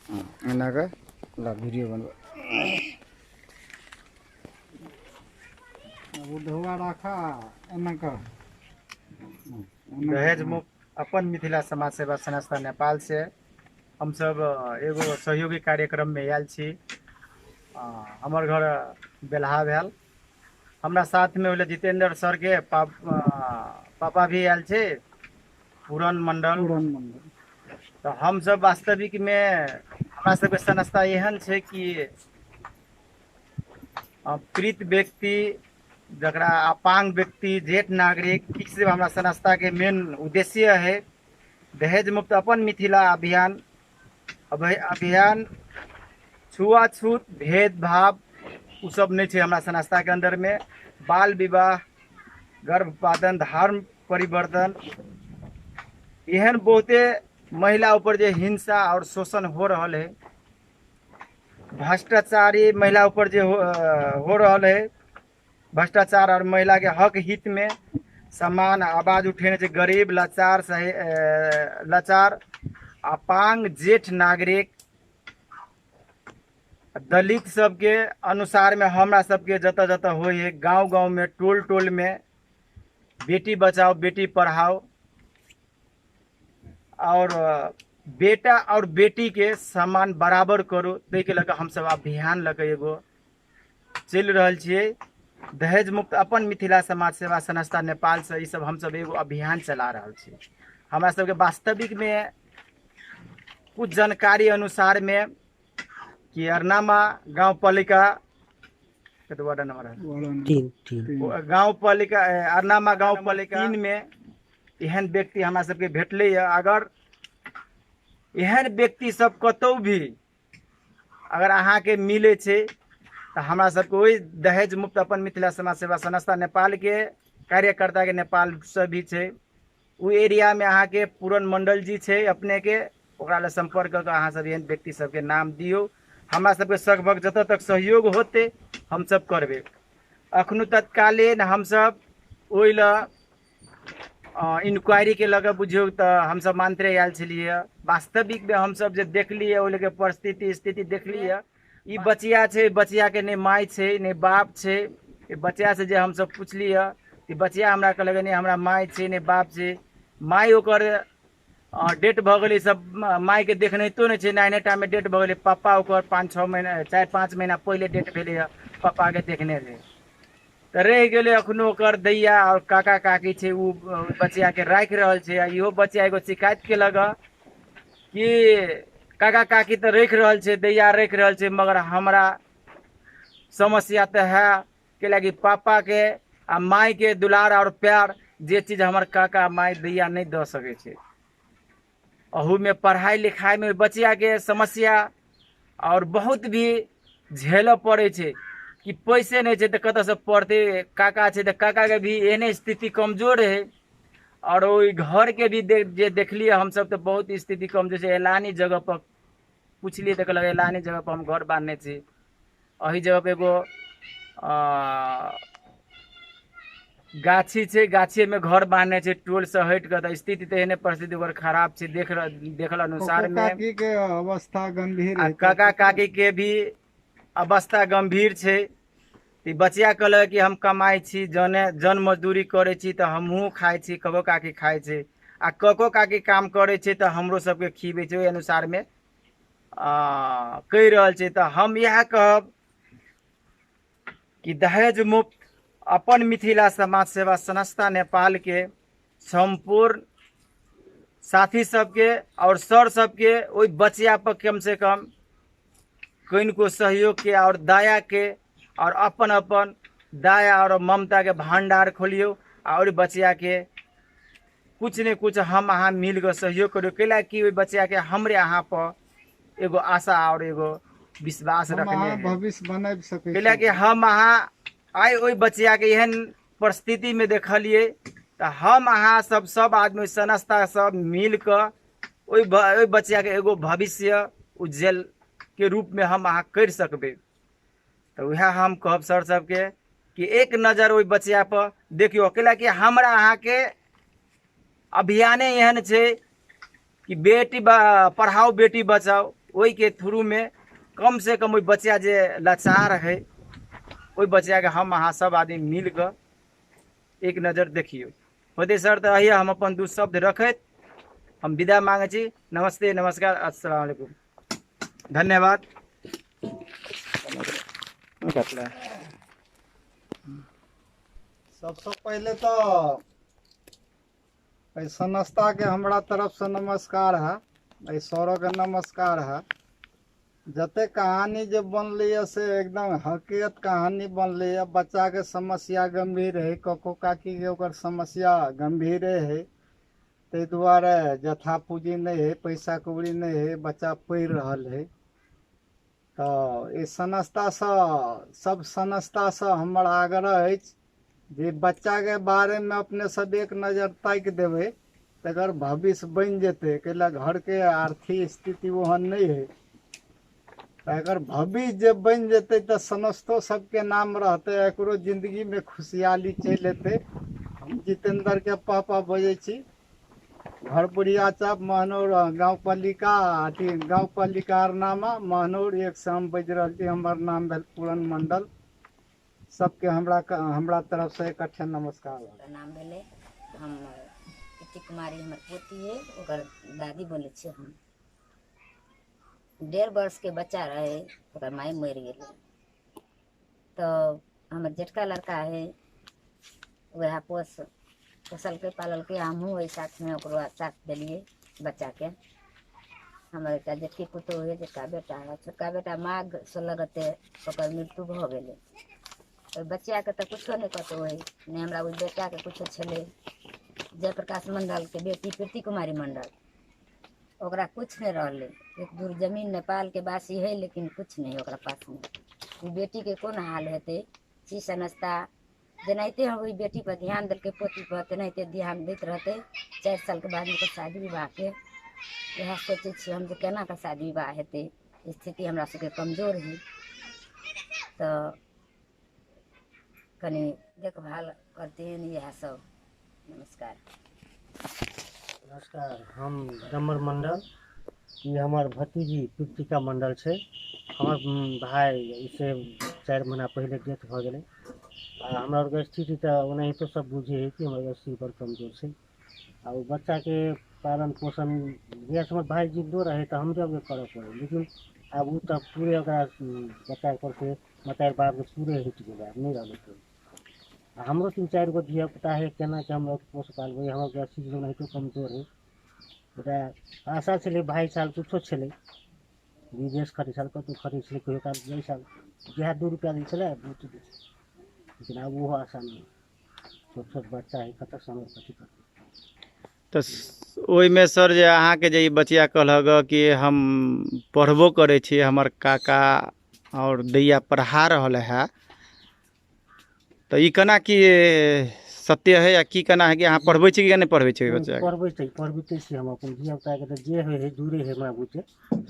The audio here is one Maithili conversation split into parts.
एना कऽ ला वीडियो बनबै। उधवा राखा एना कऽ। दहेज मुक्त अपन मिथिला समाज सेवा संस्था नेपाल से हमसब एगो सहयोगी कार्यक्रम में आयल छी। हमर घर बेलहा भेल। हमरा साथ में होले जितेंद्र सर के पापा भी आयल छै, पूरन मंडल। पूरन मंडल। तऽ हमसब वास्तविक में हमरा सबके संस्था एहन छै कि पीड़ित व्यक्ति, जकरा अपांग व्यक्ति, जेठ नागरिक, ई सब हमरा संस्था के मेन उद्देश्य है। दहेज मुक्त अपन मिथिला अभियान, अभियान छुआछूत भेदभाव उ सब नहीं छै हमरा संस्था के अंदर में। बाल विवाह, गर्भपातन, धर्म परिवर्तन, एहन बहुते महिला ऊपर जे हिंसा और शोषण हो रहल है, भ्रष्टाचारी महिला ऊपर जे हो रहल है भ्रष्टाचार, और महिला के हक हित में समान आवाज उठेने छै। गरीब, लाचार, सही, लाचार, अपांग, जेठ नागरिक, दलित सबके अनुसार में हमरा सबके जतऽ जतऽ होइ है, गाँव गाँव में, टोल टोल में बेटी बचाओ बेटी पढ़ाओ और बेटा और बेटी के समान बराबर करू, ताहिके लऽ कऽ हमसब अभियान लऽ कऽ एगो चलि रहल छियै। दहेज मुक्त अपन मिथिला समाज सेवा संस्था नेपाल से ई सब हमसब एगो अभियान चला रहल छी। हमरा सबके वास्तविक में कुछ जानकारी अनुसार में कि अरनामा गाँव पालिका, कतबा वार्ड नंबर है? तीन, तीन। गाँव पालिका, अरनामा गाँव पालिका 3 में एहन व्यक्ति हमरा सबके भेटलै यऽ। अगर एहन व्यक्ति सब कतौ भी अगर अहाँके मिलै छै तऽ हमरा सबके ओहि दहेज मुक्त अपन मिथिला समाज सेवा संस्था नेपाल के कार्यकर्ता के नेपाल से भी छै, ओ एरिया में अहाँके पूरन मंडल जी छै अपने के, ओकरा लए संपर्क कऽ कऽ अहाँ सब एहन व्यक्ति सबके नाम दियौ। हमरा सबके लगभग जतऽ तक सहयोग होतै हमसब करबै। अखनो तत्कालीन हमसब ओहि लए इंक्वायरी के लऽ कऽ बुझियौ तऽ हमसब मानते आयल छलियै। वास्तविक में हमसब जे देखलियै ओहि लऽ के परिस्थिति स्थिति देखलियै, ई बचिया छै, बचिया के नहि माय छै नहि बाप छै। ई बचिया से जे हमसब पुछलियै, ई बचिया हमरा कहलक नहि हमरा माय छै नहि बाप छै। माय ओकर डेट भऽ गेलै, सब माय के देखनैतो नहि छै, नाइने टा में डेट भऽ गेलै। पापा ओकर 5-6 महीना, 4-5 महीना पहिले डेट भेलै, पापा के देखने रहै। तऽ रहि गेलै अखनो ओकर दैया और काका काकी छै, उ बचिया के राखि रहल छै। आ इहो बचिया एगो शिकायत केलक कि काका काकी तऽ राखि रहल छै, दैया राखि रहल छै, मगर हमरा समस्या तऽ है, कैलाकि पापा के आ माय के दुलार और प्यार जे चीज हमर काका माय दैया नहि दऽ सकै छै। अहू में पढ़ाई लिखाई में बचिया के समस्या और बहुत भी झेलऽ पड़ै छै कि पैसे नहि छै तऽ कतऽसँ पढ़तै। काका छै तऽ काका के भी एहने स्थिति कमजोर है और ओहि घर के भी जे देखलियै हमसब तऽ बहुत स्थिति कमजोर छै। एलानी जगह पर पुछलियै तऽ कहलक एलानी जगह पर हम घर बान्हने छी। एहि जगह पर एगो गाछी छै, गाछी में घर बान्हने छै टोल से हटि कऽ, तऽ स्थिति तऽ एहने परिस्थिति ओकर खराब छै। देखल अनुसार में काकी के अवस्था गंभीर आ है। काका काकी के भी अवस्था गंभीर छै। ई बचिया कहलक कि हम कमाइ छी, जन मजदूरी करै छी तऽ हमहूँ खाइ छी, कको काकी खाइ छै, आ कको काकी काम करै छै तऽ हमरो सबके खिबै छै। ओहि अनुसार में कहि रहल छै। तऽ हम इएह कहब कि दहेज मुक्त अपन मिथिला समाज सेवा संस्था नेपाल के सम्पूर्ण साथी सबके और सर सबके ओहि बचिया पर कम से कम कनिको सहयोग के और दया के और अपन अपन दया और ममता के भंडार खोलियौ और बचिया के कुछ ने कुछ हम अहाँ मिल के सहयोग करियौ, कैला कि ओहि बचिया के हमरे अहाँ पर एगो आशा और एगो विश्वास हम रखने अहाँ है। भविष्य बनाबि सकै कैला छी। कि हम अहाँ आइ ओहि बचिया के एहन परिस्थिति में देखलियै तऽ हम अहाँ सब आदमी संस्था सब मिल कऽ ओहि बचिया के एगो भविष्य उज्जवल के रूप में हम अहाँ करि सकबै। तऽ वएह हम कहब सर सबके कि एक नजर ओहि बचिया पर देखियौ, कैला कि हमरा अहाँके अभियाने एहन छै कि बेटी पढ़ाओ बेटी बचाओ। ओहिके थ्रूमे कम से कम ओहि बच्चा जे लाचार है ओहि बच्चाके हम अहाँ सब आदमी मिल कऽ एक नजर देखियौ। होतै सर तऽ अहिया हम अपन दू शब्द रखैत हम विदा मांगै छी। नमस्ते, नमस्कार, अस्सलाम वालेकुम, धन्यवाद। सबसँ पहिले तऽ एहि संस्थाके हमरा तरफसँ नमस्कार है, एहि सौरवके नमस्कार है। जते कहानी जे बनलै से एकदम हकीकत कहानी बनलै। बच्चाके समस्या गंभीर है, कको काकीके ओकर समस्या गंभीरे है, ताहि दुआरे जथा पूँजी नहि है, पैसा कौड़ी नहि है, बच्चा पढ़ि रहल है। तऽ एहि संस्थासँ सब संस्थासँ हमर आग्रह अछि जे बच्चाके बारेमे अपने सब एक नजर ताकि देबै तकर भविष्य बनि जेतै। कैला घरके आर्थिक स्थिति ओहन नहि है, तऽ अगर भविष्य जे बनि जेतै तऽ संस्थो सबके नाम रहतै, एकरो जिंदगीमे खुशहाली चलि एतै। हम जितेंद्रके पापा बजै छी, घर बुढ़िया चाप महनौर गाँव पालिका अथी गाँव पालिका नामा महनौर एक से हम बाजि रहल छी। हमर नाम भेल पूरन मंडल। सबके हमरा हमरा तरफ से इकट्ठे नमस्कार। नाम भेलै हम प्रीति कुमारी, हमर पोती है, ओकर दादी बोलै छियै हम। 1.5 वर्ष के बच्चा रहे, ओकर माय मरि गेलै। तऽ हमर जेठका लड़का है, वएह पोसलकै पाललकै, हमहूँ ओहि साथमे ओकरो साथ देलियै बच्चाके। हमर एकटा जेठकी पुतोहु है, जेठका बेटा है, छोटका बेटा माघ 16 गते ओकर मृत्यु भऽ गेलै। ओहि बच्चाके तऽ कुछो नहि कतहु है, नहि हमरा ओहि बेटाके कुछो छलै। जयप्रकाश मंडलके बेटी प्रीति कुमारी मंडल, ओकरा कुछ नहि रहलै। एक दूर जमीन नेपालके वासी है, लेकिन कुछ नहि ओकरा पासमे। ओ बेटीके कोन हाल हेतै? ई संस्था जेनाहिते हम ओहि बेटी पर ध्यान देलकै, पोती पर, तेनाहिते ध्यान दैत रहतै। 4 सालके बाद ओकर शादी विवाहके इएह सोचै छियै हम जे केना कऽ शादी विवाह हेतै। स्थिति हमरा सबके कमजोर है, तऽ कनि देखभाल करथिन इएह सब। नमस्कार। नमस्कार, हम डमर मंडल, ई हमर भतीजी प्रीतिका मंडल छै। हमर भाय इसे 4 महीना पहिले डेथ भऽ गेलै। आ हमरा आरके स्थिति तऽ ओनाहितो सब बुझै है कि हमर स्थिति बड़ कमजोर छै। आ ओ बच्चाके पालन पोषण जहियासँ हमर भाय जिन्दो रहै तऽ हमरे आरके करऽ पड़ै, लेकिन आब ओ तऽ पूरे ओकरा बच्चाके पर से मतार बापके पूरे हटि गेलै, आब नहि रहलै कोइ। आ हमरो 3-4 गो धियापुता है, केना के हम पोस पालबै? हमर स्थिति ओनाहितो कमजोर है। ओकरा आशा छलै भाइ साल कुछो छलै, विदेश खटै साल कतहु खटै छलै, कहियो काल जाइ साल जएह 2 रुपैआ दै छलै बहुत दै छलै, लेकिन आब ओहो आशा नहि। छोट छोट बच्चा है, कतऽसँ हम कथी करबै? तऽ ओहिमे सर जे अहाँके जे ई बचिया कहलक कि हम पढ़बो करै छी, हमर काका और दैया पढ़ा रहल है, तऽ ई केना की सत्य है या की केना है कि अहाँ पढ़बै छी कि नहि पढ़बै छी बच्चा? पढ़बै छी, पढ़बिते छी हम अपन धियापुताके, तऽ जे होइ है दूरे है हमरा बुते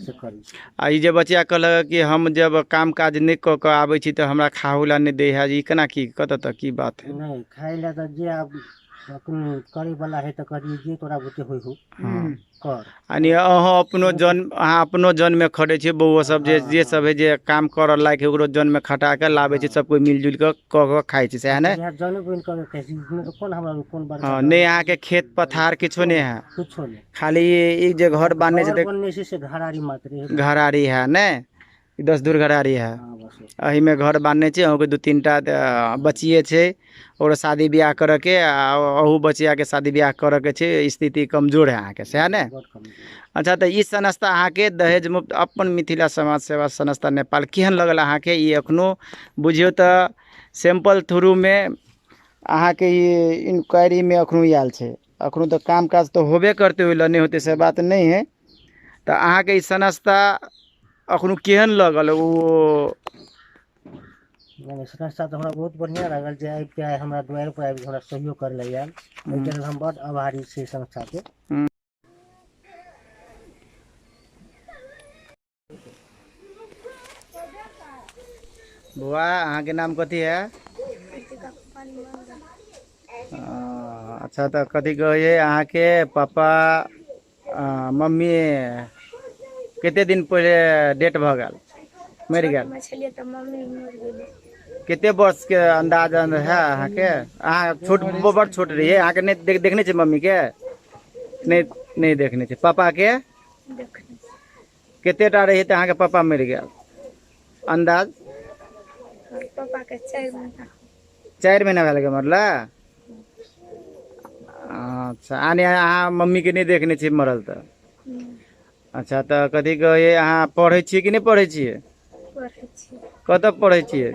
से करै छी। आ ई जे बचिया कहलक कि हम जब काम काज नहि कऽ कऽ आबै छी तऽ हमरा खाहो ला नहि दै है, ई केना की कतऽ तक की बात है? नहि खाय लए तऽ जे आब अपन करैवला है तऽ कहलियै जे तोरा बुते होइ हो कर। यानी अहाँ अपनो जन, अहाँ अपनो जनमे खटै छियै, बौओ सब जे जे सब है जे काम करऽ लायक है ओकरो जनमे खटा कऽ लाबै छै, सब कोइ मिलजुलि कऽ कऽ कऽ खाइ छै, सएह ने? जने बनि कऽ खाइ छी, कोन हमरा कोन बड़का। हँ, नहि अहाँके खेत पथार किछो नहि है? कुछो नहि, खाली ई जे घर बान्हने छै, बनने छै से घरारी मात्र, घरारी है ने, 10 दूर घरारी है, एहिमे घर बान्हने छै। अहूँके 2-3 टा बचिए छै, और शादी बियाह करऽके आ अहू बचियाके शादी बियाह करऽके छै, स्थिति कमजोर है अहाँके, सएह ने? अच्छा, तऽ ई संस्था अहाँके दहेज मुक्त अपन मिथिला समाज सेवा संस्था नेपाल केहन लगल अहाँके? ई एखनो बुझियौ तऽ सैम्पल थ्रूमे अहाँके ई इन्क्वायरीमे एखनो आयल छै, एखनो तऽ काम काज तऽ होबे करतै, ओहि लए नहि होतै से बात नहि है। तऽ अहाँके ई संस्था अखनो केहन लगल? ओ संस्था तऽ हमरा बहुत बढ़िआँ लागल जे आबिके आइ हमरा दुआरि पर आबि हमरा सहयोग करै लए आयल, एहिके लेल हम बड आभारी छी संस्थाके। बौआ अहाँके नाम कथी है? अच्छा, तऽ कथी कहै अहाँके पापा मम्मी कते दिन पहिले डेट भऽ गेल, मरि गेल? छोटमे छलियै तऽ मम्मी मरि गेलै। कते वर्ष के अंदाज है अहाँके? अहाँ छोट, बड़ छोट रहियै। अहाँके नहि देखने छै मम्मी के? नहि, नहि देखने छै। पापा के देखने छी। कते टा रहियै तऽ अहाँके पापा मरि गेल अंदाज? पापा के 4 महीना। 4 महीना भेल के मरला? अच्छा, आने अहाँ मम्मी के नहि देखने छी मरल तऽ? अच्छा, तऽ कथी कहै, अहाँ पढ़ै छियै कि नहि पढ़ै छियै? पढ़ै छियै। कतऽ पढ़ै छियै?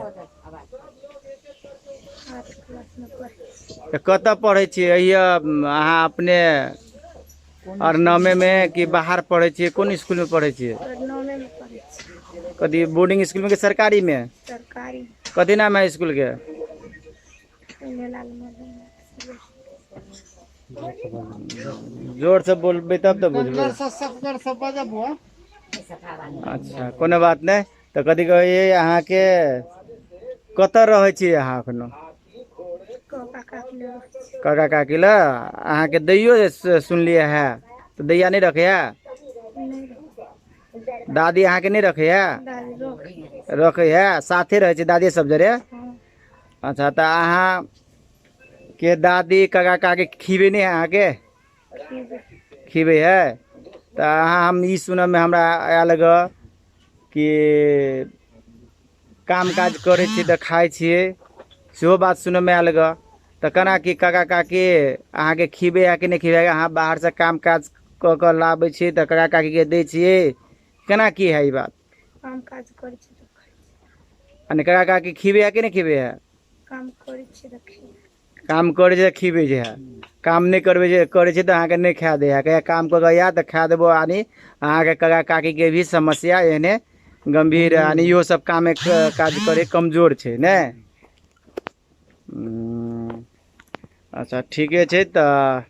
8 क्लासमे पढ़ै छियै। तऽ कतऽ पढ़ै छियै? अहाँ अपने अरनमे मे कि बाहर पढ़ै छियै? कोन स्कूलमे पढ़ै छियै? अरनमे पढ़ै छियै। कथी बोर्डिंग स्कूलमे कि सरकारी मे? सरकारी। कथी नाम है स्कूल के? जोर से बोलबै तब तऽ बुझबै। अच्छा, कोनो बात नहि। तऽ कथी कहै, अहाँके कतऽ रहै छियै अहाँ एखनो? काका काकी लए। अहाँके दैयो सुनलियै है तऽ दैया नहि रखै है? दादी अहाँके नहि रखै है? रखै है, साथे रहै छै दादी सब जरे? अच्छा, तऽ अहाँ के दादी काका काकी खिबे नहि है अहाँके? खिबे है। तऽ अहाँ, हम ई सुनऽमे हमरा आयल ग कि काम काज करै छी तऽ खाइ छियै, सेहो बात सुनऽमे आयल ग। तऽ केना की काका काकी अहाँके खिबे है कि नहि खिबे है? अहाँ बाहरसँ काम काज कऽ कऽ लाबै छियै तऽ काका काकीके दै छियै, केना की है ई बात? काम काज करै छी तऽ खाइ छी। आ नहि काका काकी खिबे है कि नहि खिबे है? काम करै छी तऽ खिबै। काम करै छै तऽ खिबै छै। काम नहि करबै जे करै छै तऽ अहाँके नहि खाए दै है। कहिया काम कऽ कऽ आयत तऽ खाए देबो। यानी अहाँके काका काकीके भी समस्या एहने गम्भीर, यानी इहो सब कामे काज करै कमजोर छै ने? अच्छा, ठीके छै। तऽ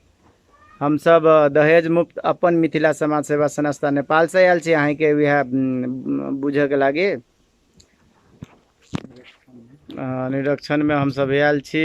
हमसब दहेज मुक्त अपन मिथिला समाज सेवा संस्था नेपालसँ आयल छी अहाँके वएह बुझऽके लागि। निरीक्षणमे हमसब आयल छी।